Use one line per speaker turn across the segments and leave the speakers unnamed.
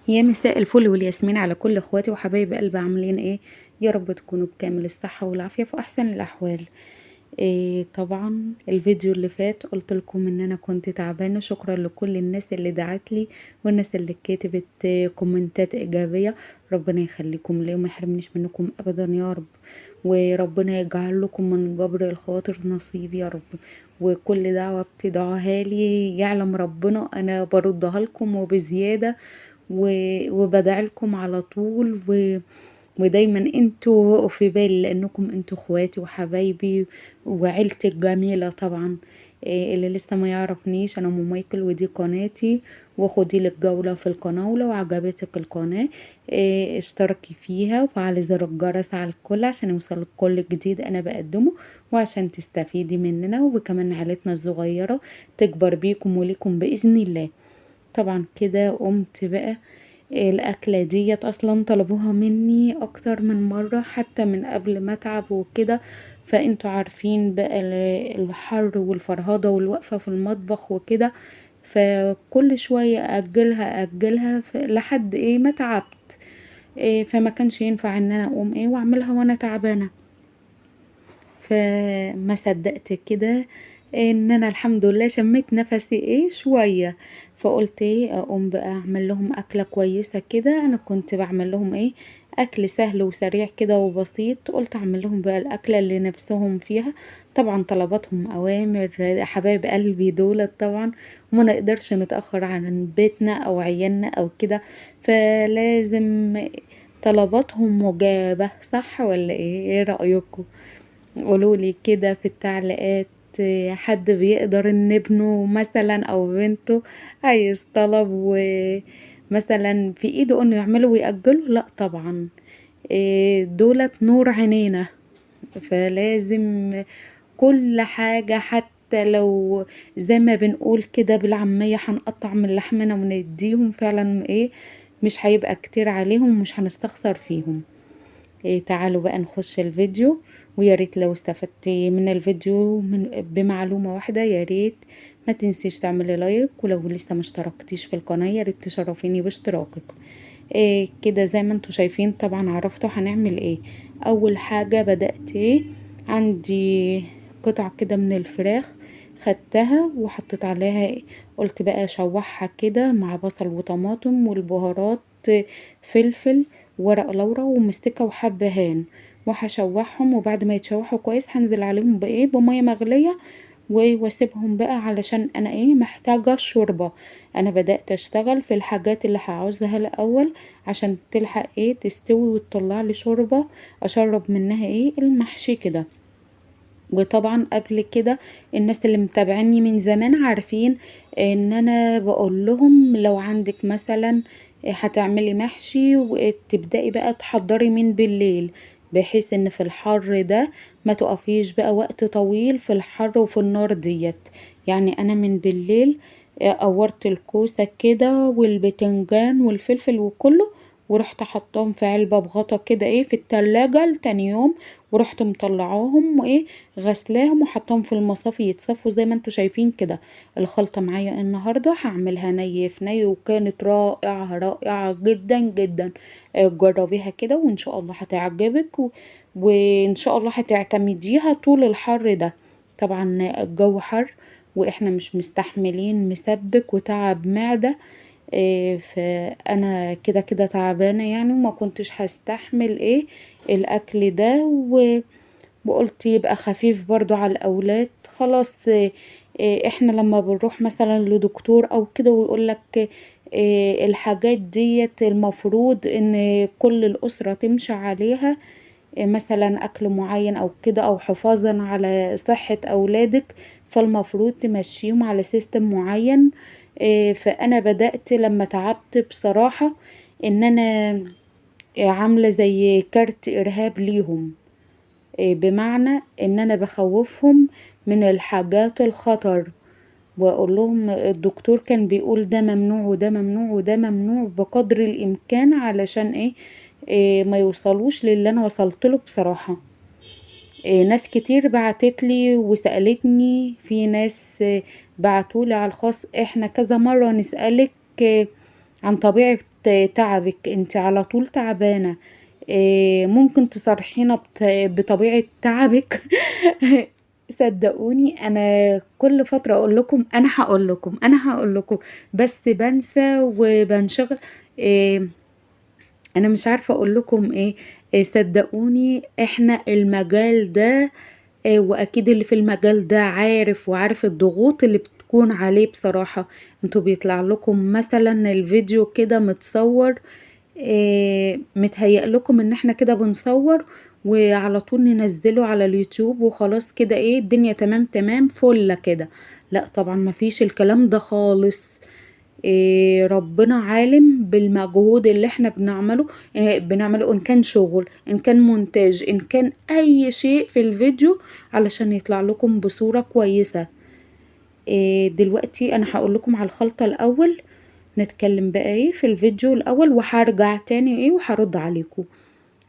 يا مساء الفل والياسمين على كل اخواتي وحبايب قلبي، عاملين ايه؟ يا رب تكونوا بكامل الصحة والعافية في احسن الاحوال. إيه طبعا الفيديو اللي فات قلت لكم ان انا كنت تعبانة. شكرا لكل الناس اللي دعت لي والناس اللي كتبت كومنتات ايجابية، ربنا يخليكم لي وما يحرمنيش منكم ابدا يا رب، وربنا يجعل لكم من جبر الخواطر نصيب يا رب. وكل دعوة بتدعوها لي يعلم ربنا انا بردها لكم وبزيادة، وبدعي لكم على طول، ودايما انتوا في بالي لانكم انتوا اخواتي وحبايبي وعيلتي الجميلة. طبعا اللي لسه ما يعرفنيش انا ام مايكل ودي قناتي، وخدي لك جولة في القناة، ولو عجبتك القناة اشتركي فيها وفعلي زر الجرس على الكل عشان يوصلك كل جديد انا بقدمه، وعشان تستفيدي مننا وكمان عيلتنا الصغيرة تكبر بيكم وليكم بإذن الله. طبعا كده قمت بقى الأكلة ديت أصلا طلبوها مني أكتر من مرة حتى من قبل ما أتعب وكده، فانتوا عارفين بقى الحر والفرهدة والوقفة في المطبخ وكده، فكل شوية أجلها أجلها لحد ايه ما تعبت، فما كانش ينفع ان انا اقوم ايه واعملها وانا تعبانة. فما صدقت كده ان انا الحمد لله شميت نفسي ايه شوية، فقلت ايه اقوم بقى اعمل لهم اكلة كويسة كده. انا كنت بعمل لهم ايه اكل سهل وسريع كده وبسيط، قلت اعمل لهم بقى الاكلة اللي نفسهم فيها. طبعا طلباتهم اوامر حبايب قلبي دولت، طبعا وما نقدرش نتأخر عن بيتنا او عيالنا او كده، فلازم طلباتهم مجابة، صح ولا ايه؟ ايه رأيكم؟ قولولي كده في التعليقات. حد بيقدر ان ابنه مثلا او بنته عايز طلب ومثلا في ايده انه يعمله ويأجله؟ لا طبعا، دولت نور عينينا، فلازم كل حاجة حتى لو زي ما بنقول كده بالعامية هنقطع من لحمنا ونديهم، فعلا ايه مش هيبقى كتير عليهم ومش هنستخسر فيهم. تعالوا بقى نخش الفيديو، ويا ريت لو استفدتي من الفيديو بمعلومة واحدة يا ريت ما تنسيش تعملي لايك، ولو لسه ما اشتركتيش في القناة يا ريت تشرفيني باشتراكك. كده زي ما انتوا شايفين طبعا عرفتوا هنعمل ايه. اول حاجة بدأت ايه، عندي قطع كده من الفراخ خدتها وحطيت عليها ايه، قلت بقى اشوحها كده مع بصل وطماطم والبهارات، فلفل ورق لورا ومستكه وحبهان، وهشوحهم. وبعد ما يتشوحوا كويس هنزل عليهم بايه، بميه مغليه، واسيبهم بقى علشان انا ايه محتاجه الشوربه. انا بدات اشتغل في الحاجات اللي هعوزها الاول عشان تلحق ايه تستوي وتطلع لي شوربه اشرب منها ايه المحشي كده. وطبعا قبل كده الناس اللي متابعيني من زمان عارفين ان انا بقول لهم لو عندك مثلا هتعملي محشي وتبدأي بقى تحضري من بالليل، بحيث ان في الحر ده ما تقفيش بقى وقت طويل في الحر وفي النار ديت. يعني انا من بالليل قورت الكوسة كده والبتنجان والفلفل وكله، ورحت حطاهم في علبة بغطا كده ايه في التلاجة لتاني يوم، ورحت مطلعاهم وايه غسلاهم وحطاهم في المصافي يتصفوا زي ما انتوا شايفين كده. الخلطة معايا النهاردة هعملها ني في ني، وكانت رائعة رائعة جدا جدا. جربيها كده وان شاء الله هتعجبك، وان شاء الله هتعتمديها طول الحر ده. طبعا الجو حر واحنا مش مستحملين مسبك وتعب معدة، فانا كده كده تعبانة يعني وما كنتش هستحمل ايه الاكل ده، وقلت يبقى خفيف برضو على الاولاد. خلاص، احنا لما بنروح مثلا لدكتور او كده ويقولك الحاجات ديت المفروض ان كل الاسرة تمشي عليها، مثلا اكل معين او كده او حفاظا على صحة اولادك، فالمفروض تمشيهم على system معين. فانا بدأت لما تعبت بصراحة ان انا عاملة زي كارت ارهاب ليهم، بمعنى ان انا بخوفهم من الحاجات الخطر، واقول لهم الدكتور كان بيقول ده ممنوع وده ممنوع وده ممنوع بقدر الامكان علشان ايه ما يوصلوش للي انا وصلت له بصراحة. ناس كتير بعتت لي وسألتني، في ناس بعتولي على الخاص احنا كذا مرة نسألك عن طبيعة تعبك؟ انت على طول تعبانة. ممكن تصرحينا بطبيعة تعبك؟ صدقوني انا كل فترة اقول لكم انا هقول لكم، انا هقول لكم، بس بنسى وبنشغل. انا مش عارفة اقول لكم ايه. صدقوني احنا المجال ده، واكيد اللي في المجال ده عارف، وعارف الضغوط اللي بتكون عليه. بصراحة انتوا بيطلع لكم مثلا الفيديو كده متصور، متهيأ لكم ان احنا كده بنصور وعلى طول ننزله على اليوتيوب وخلاص كده، ايه الدنيا تمام تمام فله كده. لا طبعا ما فيش الكلام ده خالص. ربنا عالم بالمجهود اللي احنا بنعمله، ان كان شغل، ان كان مونتاج، ان كان اي شيء في الفيديو علشان يطلع لكم بصورة كويسة. دلوقتي انا هقول لكم على الخلطة الاول، نتكلم بقى ايه في الفيديو الاول وهرجع تاني ايه وهرد عليكم.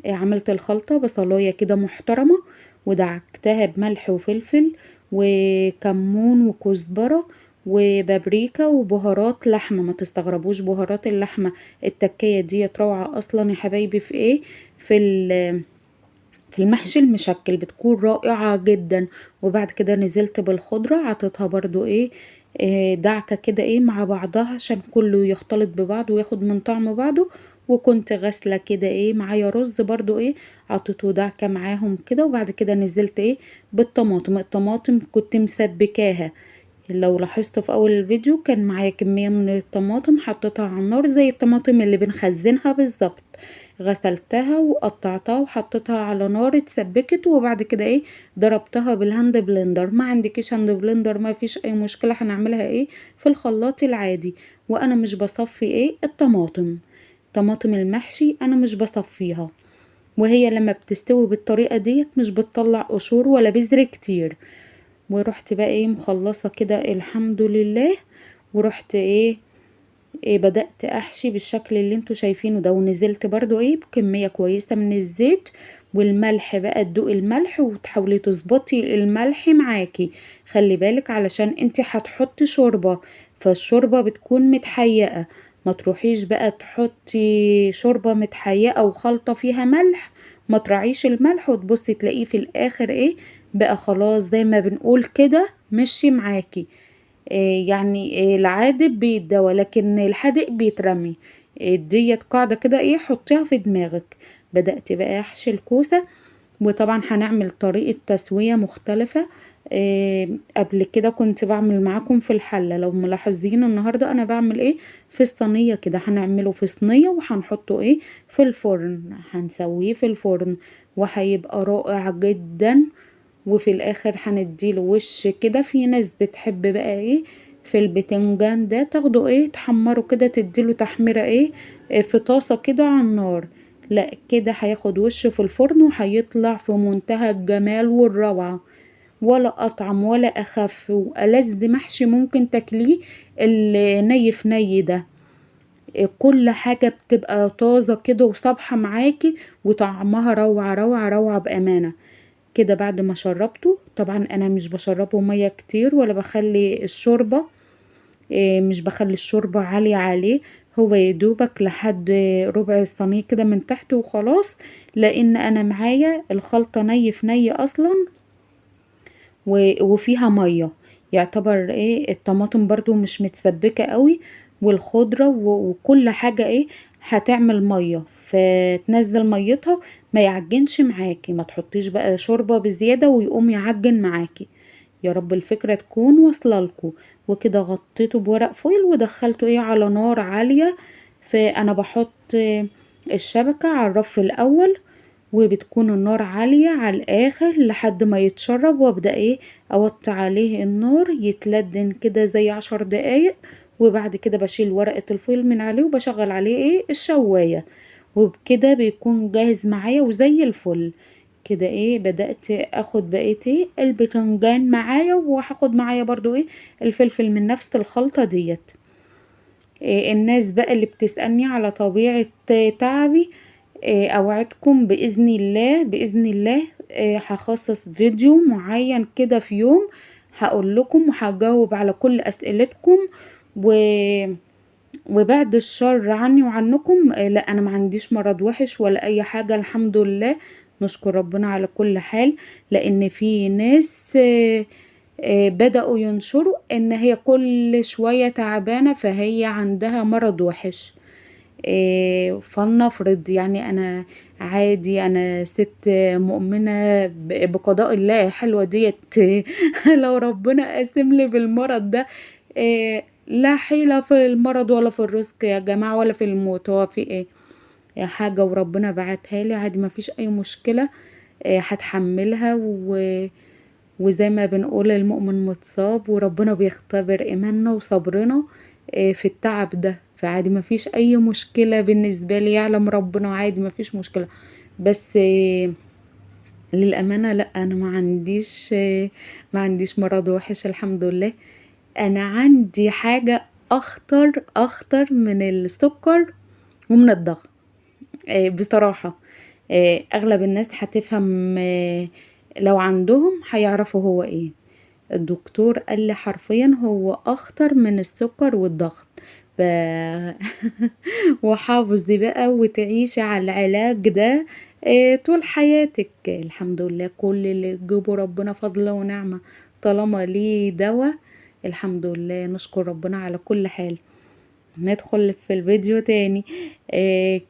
عملت الخلطة بصلاية كده محترمة، ودعكتها بملح وفلفل وكمون وكزبرة وبابريكا وبهارات لحمة. ما تستغربوش بهارات اللحمة، التكية ديت روعة اصلا يا حبايبي في ايه، في المحشي المشكل بتكون رائعة جدا. وبعد كده نزلت بالخضرة، عطيتها برضو ايه، دعكة كده ايه مع بعضها عشان كله يختلط ببعضه وياخد من طعم بعضه. وكنت غاسلة كده ايه معايا رز برضو ايه، عطيته دعكة معاهم كده. وبعد كده نزلت ايه بالطماطم. الطماطم كنت مسبكاها، لو لاحظت في اول الفيديو كان معايا كمية من الطماطم حطيتها على النار زي الطماطم اللي بنخزنها بالظبط، غسلتها وقطعتها وحطيتها على نار اتسبكت. وبعد كده ايه ضربتها بال hand blender. ما عندكيش hand blender ما فيش اي مشكلة، هنعملها ايه في الخلاط العادي. وانا مش بصفي ايه الطماطم، طماطم المحشي انا مش بصفيها، وهي لما بتستوي بالطريقة ديت مش بتطلع قشور ولا بذر كتير. ورحت بقى ايه مخلصة كده الحمد لله، ورحت ايه بدأت احشي بالشكل اللي انتوا شايفينه ده. ونزلت برضو ايه بكمية كويسة من الزيت والملح بقى، تدوقي الملح وتحاولي تظبطي الملح معاكي، خلي بالك علشان انتي هتحطي شوربة، فالشوربة بتكون متحيقة، ما تروحيش بقى تحطي شوربة متحيقة وخلطة فيها ملح، ما تراعيش الملح وتبصي تلاقيه في الاخر ايه بقى خلاص زي ما بنقول كده مشي معاكي. العادب بيتدوى لكن الحادق بيترمي. ديت قاعدة كده ايه حطيها في دماغك. بدأت بقى احشي الكوسة، وطبعا هنعمل طريقة تسوية مختلفة. قبل كده كنت بعمل معاكم في الحلة، لو ملاحظين النهاردة انا بعمل ايه في الصينية كده، هنعمله في صينية وهنحطه ايه في الفرن، هنسويه في الفرن وهيبقى رائع جدا. وفي الاخر هنديله وش كده. في ناس بتحب بقى ايه في البتنجان ده تاخده ايه تحمره كده، تديله تحميره ايه في طاسة كده على النار، لا كده هياخد وش في الفرن وهيطلع في منتهى الجمال والروعة، ولا اطعم ولا اخف والذ محشي ممكن تاكليه الني في ني ده. كل حاجة بتبقى طازة كده وصبحة معاكي وطعمها روعة روعة روعة بأمانة. كده بعد ما شربته، طبعا انا مش بشربه مية كتير ولا بخلي الشوربة، مش بخلي الشوربة عالية عليه، هو يدوبك لحد ربع الصينية كده من تحت وخلاص، لان انا معايا الخلطة ني في ني اصلا وفيها مية، يعتبر ايه الطماطم برضو مش متسبكة قوي والخضرة وكل حاجة ايه هتعمل مية، فتنزل ميتها ما يعجنش معاكي، ما تحطيش بقى شوربة بزيادة ويقوم يعجن معاكي. يا رب الفكرة تكون واصلة لكم. وكده غطيته بورق فويل ودخلته ايه على نار عالية. فانا بحط الشبكة على الرف الاول، وبتكون النار عالية على الاخر لحد ما يتشرب، وابدأ ايه اوطي عليه النار يتلدن كده زي 10 دقايق. وبعد كده بشيل ورقة الفويل من عليه وبشغل عليه ايه الشواية، وبكده بيكون جاهز معايا وزي الفل. كده ايه بدأت اخد بقية ايه البتنجان معايا، وهاخد معايا برضو ايه الفلفل من نفس الخلطة ديت. الناس بقى اللي بتسألني على طبيعة تعبي، اوعدكم بإذن الله بإذن الله، هخصص فيديو معين كده في يوم هقول لكم وهجاوب على كل اسئلتكم، وبعد الشر عني وعنكم، لا انا ما عنديش مرض وحش ولا اي حاجة الحمد لله، نشكر ربنا على كل حال. لان في ناس بدأوا ينشروا ان هي كل شوية تعبانة فهي عندها مرض وحش. فلنفرض انا عادي، انا ست مؤمنة بقضاء الله، حلوة ديت. لو ربنا قاسم لي بالمرض ده، لا حيلة في المرض ولا في الرزق يا جماعة ولا في الموت، هو في ايه يا حاجة وربنا بعتها لي عادي، ما فيش اي مشكلة، هتحملها. وزي ما بنقول المؤمن متصاب، وربنا بيختبر ايماننا وصبرنا، في التعب ده، فعادي ما فيش اي مشكلة بالنسبة لي، يعلم ربنا عادي ما فيش مشكلة. بس للأمانة لا، أنا ما عنديش مرض وحش الحمد لله. أنا عندي حاجة أخطر من السكر ومن الضغط. بصراحة، أغلب الناس هتفهم، لو عندهم هيعرفوا هو إيه. الدكتور قال لي حرفيا هو أخطر من السكر والضغط. وحافظي بقى وتعيشي على العلاج ده، طول حياتك. الحمد لله كل اللي تجيبه ربنا فضل ونعمة، طالما ليه دواء الحمد لله، نشكر ربنا على كل حال. ندخل في الفيديو تاني.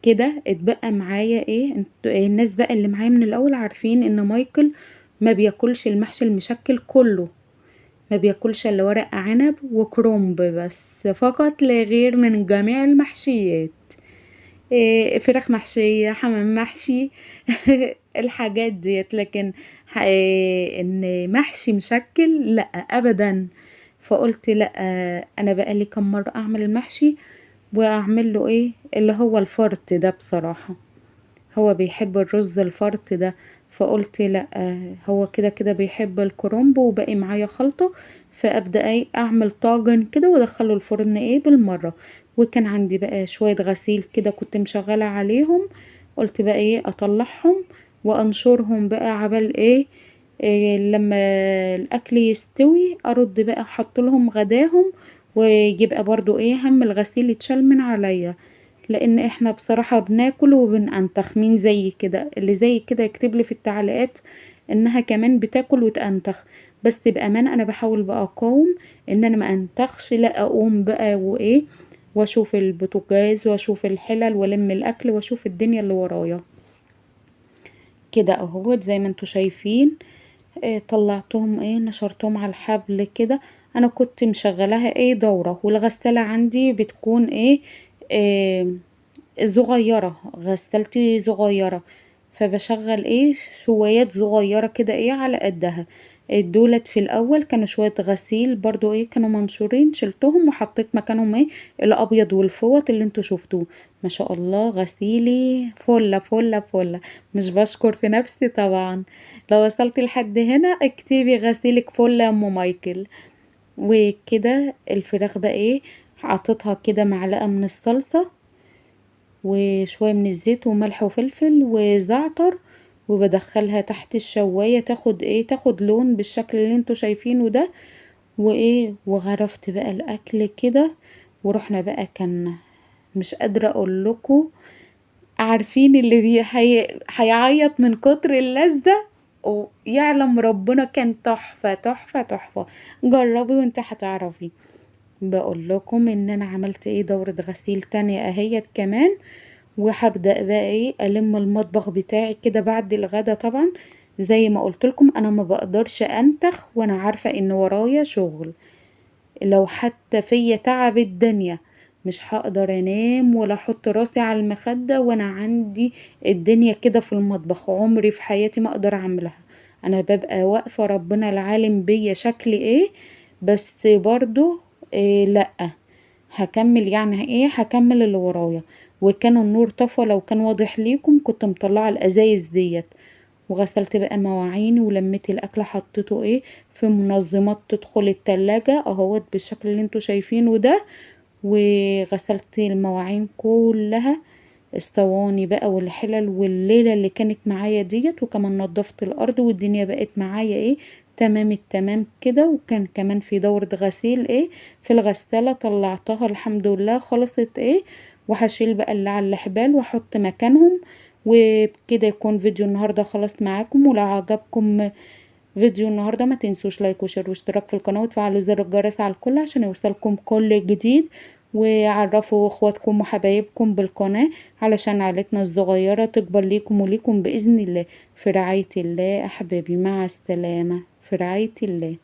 كده اتبقى معايا ايه؟ الناس بقى اللي معايا من الاول عارفين ان مايكل ما بياكلش المحشي المشكل كله، ما بياكلش الا ورق عنب وكرنب بس فقط لا غير من جميع المحشيات، فراخ محشية، حمام محشي، الحاجات ديت. لكن ان محشي مشكل لا ابدا. فقلت لا، انا بقالي كم مرة اعمل المحشي واعمل له ايه اللي هو الفرط ده، بصراحة هو بيحب الرز الفرط ده، فقلت لا، هو كده كده بيحب الكرنب وباقي معايا خلطة، فابدا ايه اعمل طاجن كده وادخله الفرن ايه بالمرة. وكان عندي بقى شوية غسيل كده كنت مشغلة عليهم، قلت بقى ايه اطلعهم وانشرهم بقى عبال إيه لما الاكل يستوي ارد بقى احط لهم غداهم، ويبقى برضو ايه هم الغسيل يتشال من عليا، لان احنا بصراحة بناكل وبنأنتخ. مين زي كده؟ اللي زي كده يكتب لي في التعليقات انها كمان بتاكل وتأنتخ. بس بأمانة انا بحاول بقى اقاوم ان انا ما انتخش، لا اقوم بقى وايه واشوف البوتاجاز واشوف الحلل والم الاكل واشوف الدنيا اللي ورايا كده اهوت زي ما انتوا شايفين. طلعتهم نشرتهم على الحبل كده. انا كنت مشغلاها دورة، والغسالة عندي بتكون صغيرة، غسالتي صغيرة، فبشغل شويات صغيرة كده على قدها. دولت في الاول كانوا شوية غسيل برضو كانوا منشورين، شلتهم وحطيت مكانهم الابيض والفوط اللي انتوا شفتوه. ما شاء الله غسيلي فله فله فله، مش بشكر في نفسي طبعا. لو وصلتي لحد هنا اكتبي غسيلك فله يا ام مايكل. وكده الفراخ بقى حطيتها كده معلقة من الصلصة وشوية من الزيت وملح وفلفل وزعتر، وبدخلها تحت الشواية تاخد لون بالشكل اللي انتوا شايفينه ده. وغرفت بقى الاكل كده ورحنا بقى. كان مش قادرة اقول لكم، عارفين اللي هيعيط من كتر اللذة، ويعلم ربنا كان تحفة تحفة تحفة. جربي وانت هتعرفي. بقول لكم ان انا عملت دورة غسيل تانية اهيت كمان، وهبدأ بقى الم المطبخ بتاعي كده بعد الغدا. طبعا زي ما قلت لكم انا ما بقدرش انتخ وانا عارفة ان ورايا شغل، لو حتى فيا تعب الدنيا مش هقدر انام ولا احط راسي على المخدة وانا عندي الدنيا كده في المطبخ، عمري في حياتي ما اقدر اعملها. انا ببقى واقفة ربنا العالم بيا شكلي ايه، بس برضو لا هكمل، يعني ايه هكمل اللي ورايا. وكان النور طفى، لو كان واضح ليكم كنت مطلعه الازايز ديت. وغسلت بقى مواعيني ولميت الاكل، حطيته في منظمات تدخل التلاجة اهوت بالشكل اللي انتوا شايفينه ده. وغسلت المواعين كلها، الصواني بقى والحلل والليلة اللي كانت معايا ديت، وكمان نظفت الارض والدنيا بقت معايا تمام التمام كده. وكان كمان في دورة غسيل ايه في الغسالة، طلعتها الحمد لله خلصت ايه. وهشيل بقى اللي على الحبال واحط مكانهم. وبكده يكون فيديو النهاردة خلص معاكم. ولو عجبكم فيديو النهاردة ما تنسوش like و share واشتراك في القناة، وتفعلوا زر الجرس على الكل عشان يوصلكم كل جديد. وعرفوا اخواتكم وحبايبكم بالقناة علشان عيلتنا الصغيرة تكبر ليكم وليكم بإذن الله. في رعاية الله احبابي، مع السلامة، في رعاية الله.